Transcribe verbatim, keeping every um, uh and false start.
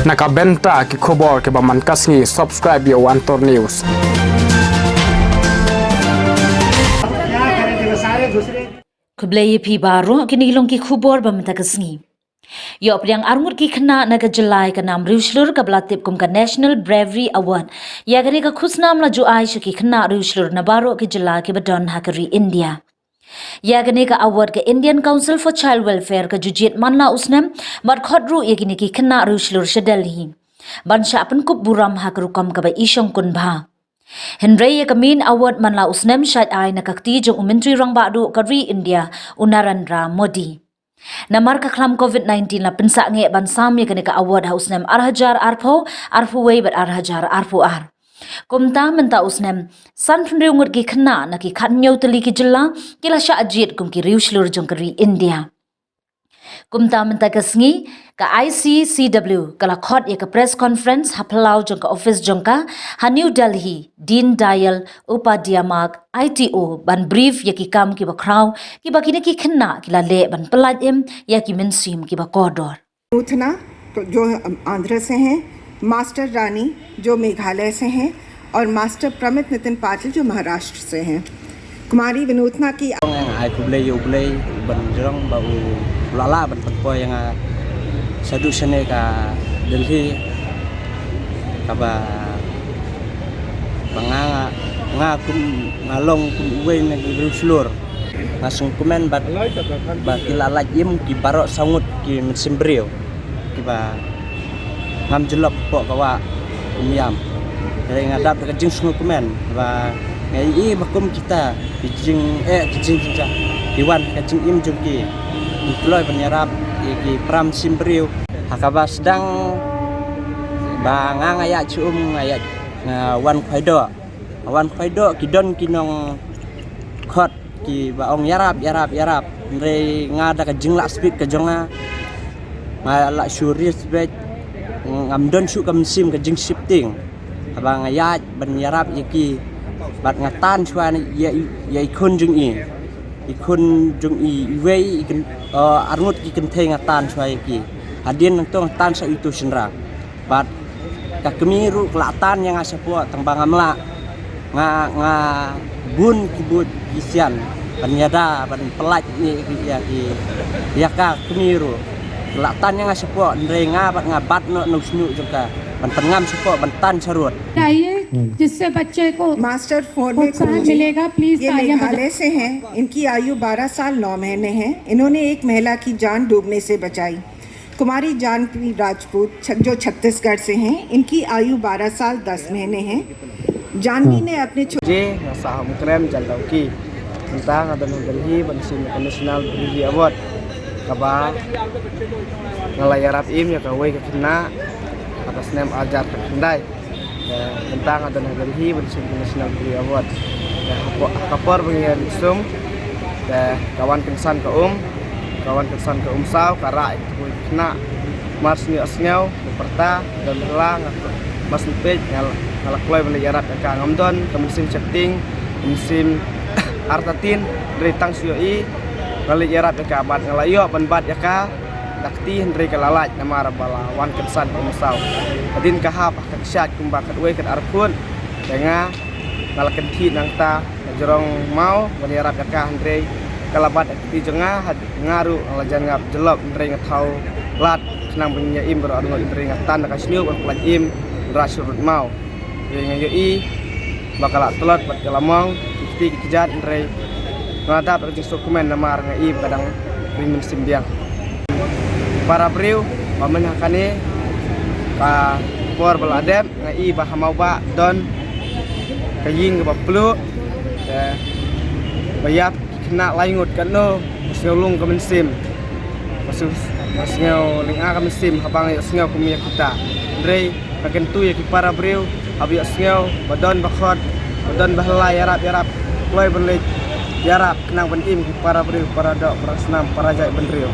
Na ka bynta ki khubor kiba man ka sngi, subscribe ïa u Antor News. Khublei ïa phi baroh, kine ki long ki khubor ba mynta ka sngi. Ïoh pdiang arngut ki khynnah na ka jylla ïa ka nam riewshlur kaba la tip kum ka National Bravery Award. Ïa kane ka khusnam la ju ai sha ki khynnah riewshlur na baroh ki jylla kiba don ha ka ri India. Ïa kane ka award ka Indian Council for Child Welfare ka ju jied man la u snem, bad khot ruh ïa kine ki khynnah riewshlur sha Delhi ban shah pynkup burom ha ka rukom kaba i shongkun bha. Hynrei ïa ka main award man la u snem shait ai na ka kti jong u Myntri Rangbah Duh ka ri India, u Narendra Modi. Namar ka khlam covid nineteen la pynsah ngeh ban sam ïa kane ka award ha u snem ar hajar arphew, arphew wei bad ar hajar arphew ar. Kumta mynta u snem, sanphew hynriew ngut ki khynnah na ki khathynñiew tylli ki jylla ki la shah jied kum ki riewshlur jong ka ri India. Kumta mynta ka sngi, ka I C C W ka la khot ïa ka press conference ha phyllaw jong ka office jong ka ha New Delhi, Deen Dayal Upadhyaya Marg, I T O, ban brief ïa ki kam kiba khraw kiba kine ki khynnah ki la leh ban pyllait im ïa ki mynsiem kiba kordor. विनोथना, तो जो आंध्र से हैं, मास्टर रानी, जो मेघालय से हैं, और मास्टर प्रमित नितिन पाटिल, जो महाराष्ट्र से हैं। कुमारी विनोथना की Ong ïa nga ai khublei ïa U Blei ban jrong ba u la lah ban pynpoi ïa nga shaduh shane ka Delhi, kaba ba nga, nga kum, nga long kum uwei na ki riewshlur. Nga sngewkmen bad ba ki la lait im ki baroh saw ngut ki mynsiem briew kiba ngam jyllop hapoh ka wah Umiam. Hynrei nga dap da ka jingsngewkmen ba nga ïohi ba kum kita ki jingeh, ki jingjynjar, ki wan ka jingim jong ki, ki kloi ban ïarap ïa ki para mynsiem briew. Ha kaba sdang ba nga, nga ïaid sha um, nga ïaid, nga wan khwai doh. Wan khwai doh, ki don ki nongkhot kiba ong ïarap, ïarap, ïarap. Hynrei nga da ka jinglah speed ka jong nga, nga lah shu respect, ngam don shuh ka mynsiem ka jingsheptieng. Haba nga ïaid ban ïarap ïa ki, bad nga tan shuwa ïa, ïa i khun jong i. I khun jong i iwei, i kyn-, eh, arngut ki kynthei nga tan shuwa ïa ki. Hadien nangto nga tan sha itu shynrang. Bad ka kmie ruh ka la tan ïa nga shapoh tang ba ngam lah. Nga, nga bun ki buit ki sian ban ïada ban pyllait ïa, ïa, ïa, ïa ka kmie ruh. Ka la tan ïa nga shapoh, hynrei nga bad nga bat noh na u shñiuh jong ka ban pynngam shapoh ban tan sharud. चाहिए जिससे बच्चे को मास्टर फोन में प्रोत्साहन खोजें। मिलेगा। प्लीज ये तालियां बजाएं। मेघालय से हैं। इनकी आयु बारह साल नौ महीने है। इन्होंने एक महिला की जान डूबने से बचाई। कुमारी जानवी राजपूत, छ-, जो छत्तीसगढ़ से हैं, इनकी आयु बारह साल दस महीने है। जानवी ने अपने छो- Je nga sah ha Umkrem Jaldawki. Mynta nga don ha Delhi ban shim ka National Bravery Award, kaba nga la ïarap im ïa kawei ka khynnah ha ka snem ar hajar khyndai. Te mynta nga don ha Delhi ban shim ka National Bravery Award. Te ha ka por ba ngi ïa sum, te ka wan kynsan ka um, ka wan kynsan ka um saw, ka rah ïa ka khynnah. Mar shu ïohsngew ba pyrta, don la nga, mar shu peit nga, nga la kloi ban leit ïarap ïa ka. Ngam don ka mynsiem sheptieng, ka mynsiem artatien, hynrei tang shu ïohi nga leit ïarap ïa ka bad nga la ïoh ban bat ïa ka da kti, hynrei ka la lait namar ba la wan kynsan ka um saw. Hadien ka hap ha ka kshaid kumba katwei katarphew phut, te nga, nga la kynthih nangta, nga jrong maw ban ïarap ïa ka, hynrei ka la bat da ka kti jong nga. Nga ruh nga la jan ngap jyllop, hynrei nga thaw lad khnang ban ïa im baroh arngut, hynrei nga tan da ka shñiuh ban pyllait im, nga rah sharud maw. Hynrei nga ïohi ba ka la tlot bad ka la mong, ki kti ki kjat, hynrei nga la dap da ka jingsngewkmen namar nga i ba ka dang ring mynsiem biang. Para briew ba myn ha kane ka por ba la dep, nga i ba ha Mawbah don ka ïing kaba pluh, te ba ïap ki khynnah lai ngut, katno ba sngew lung ka mynsiem, ba sngew, ba sngew lynga ka mynsiem haba nga ïohsngew kum ïa kita. Hynrei nga kyntu ïa ki para briew haba ïohsngew ba don ba khot, ba don ba hla ïarap, ïarap, kloi ban leit ïarap khnang ban im ki para briew, para doh, para snam, para jaitbynriew.